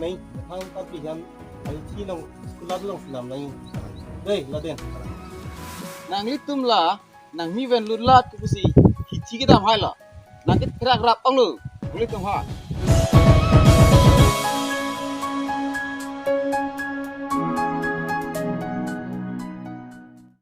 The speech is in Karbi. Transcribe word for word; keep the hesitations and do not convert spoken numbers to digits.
Nai, hang tapi kan, ai thi nang school along si lam nai. Dei, laden. Nanglitum la nangmi pen lutlat ke pusi hithi kedam hai lo. Nangketherak rap onglo, nanglitum ha.